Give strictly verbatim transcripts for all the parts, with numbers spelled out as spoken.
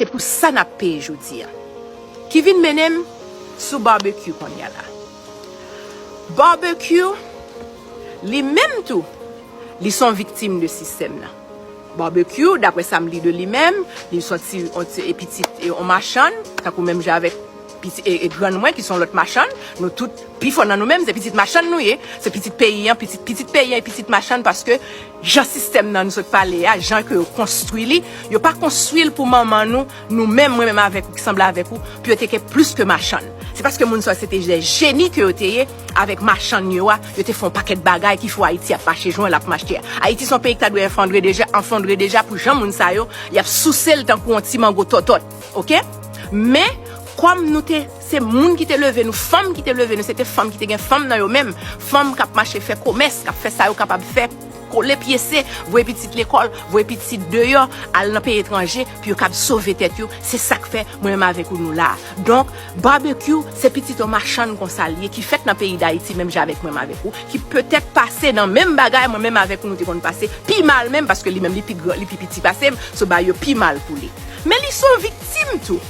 Se pou sa n ap peye jodi a. Ki vin mennen m sou Barbecue kounye a la. Barbecue, li menm tou, li se yon viktim de sistèm nan. Barbecue, daprè sa m li de li menm, li se yon ti, yon ti, e pitit, e yon machann, tankou menm jan avèk piti, e, e grann mwen ki se yon lòt machann, nou tout, pifò nan nou menm, se pitit machann nou ye, se pitit peyi an, pitit, pitit peyi an e pitit machann, paske jan sistèm nan nou sot pale a, jan ke yo konstwi li, yo pa konstwi l pou manman nou, nou menm, mwen menm avèk ou, ki sanble avèk ou, pou yo te ke plis ke machann. Se paske moun sa yo se te de jeni ke yo te ye, avèk machann yo a, yo te fè yon pakèt bagay ki fè Ayiti ap mache jan l ap mache a. Ayiti se yon peyi ki ta dwe efondre deja, efondre deja pou jan moun sa yo, y ap souse l tankou yon ti mango tòtòt, oke? Men, kòm nou te, se moun ki te leve nou, fanm ki te leve nou, se te fanm ki te gen fanm nan yo menm, fanm k ap mache fè komès, k ap fè sa yo kapab fè, kole pyese, voye pitit lekòl, voye pitit deyò, al nan peyi etranje, pou yo kab sove tèt yo. Se sa k fè mwen menm avèk ou nou la. Donk, Barbecue, se pitit yon machann konsa l ye, ki fèt nan peyi Dayiti, menm jan avèk mwen menm avèk ou, ki petèt pase nan menm bagay mwen menm avèk ou nou te konn pase, pi mal menm, paske li menm li pi gran, li pi piti pase m, so bagay yo pi mal pou li. Men li se yon viktim tou.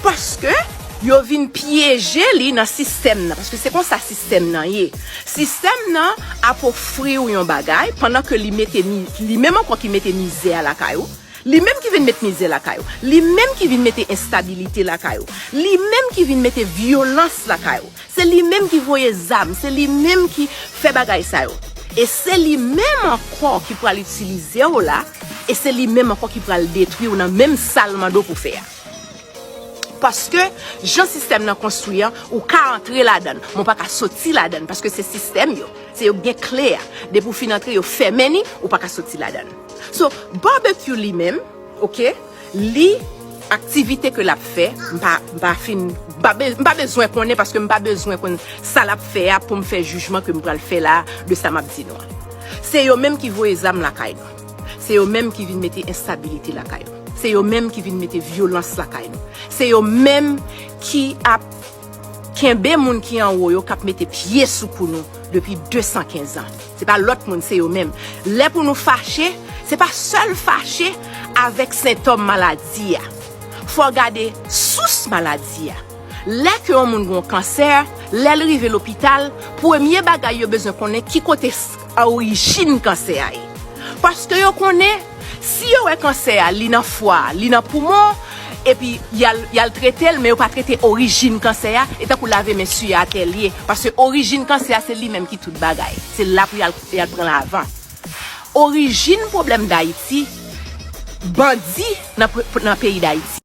Paske yo vin pyeje li nan sistèm nan, paske se konsa sistèm nan ye. Sistèm nan ap ofri w yon bagay, pandan ke li mete mi-, li menm ankò ki mete mizè a lakay ou, li menm ki vin met mizè lakay ou, li menm ki vin mete enstabilite lakay ou, li menm ki vin mete vyolans lakay ou. Se li menm ki voye zam, se li menm ki fè bagay sa yo. E se li menm ankò ki pral itilize w la, e se li menm ankò ki pral detwi w nan menm sa l mande w pou fè a. Paske, jan sistèm nan konstwi an, ou ka antre ladan l, men w pa ka soti ladan l, paske se sistèm yo. Se yo k gen kle a. Depi w fin antre, yo fèmen li, ou pa ka soti ladan l. So, Barbecue li menm, oke, li, aktivite ke l ap fè, m pa, m pa fin, m pa be-, m pa bezwen konnen, paske m pa bezwen konn sa l ap fè a pou m fè jijman ke m pral fè la de sa m ap di nou an. Se yo menm ki voye zam lakay nou. Se yo menm ki vin mete enstabilite lakay nou. Se yo menm ki vin mete vyolans lakay nou. Se yo menm ki ap kenbe moun ki anwo yo k ap mete pye sou kou nou depi de san kenz an. Se pa lòt moun, se yo menm. Lè pou nou fache, se pa sèl fache avèk sentòm maladi a. Fò w gade sous maladi a. Lè ke yon moun gen yon kansè, lè l rive lopital, premye bagay yo bezwen konnen ki kote s-, orijin kansè a ye. Paske yo konnen, si yo wè kansè a, li nan fwa, li nan poumon, epi y al, y al trete l, men yo pa trete orijin kansè a, e tankou lave men sye atè l ye. Paske orijin kansè a, se li menm ki tout bagay. Se la pou y al, y al pran l avan. Orijin pwoblèm Dayiti, bandi nan, nan peyi Dayiti.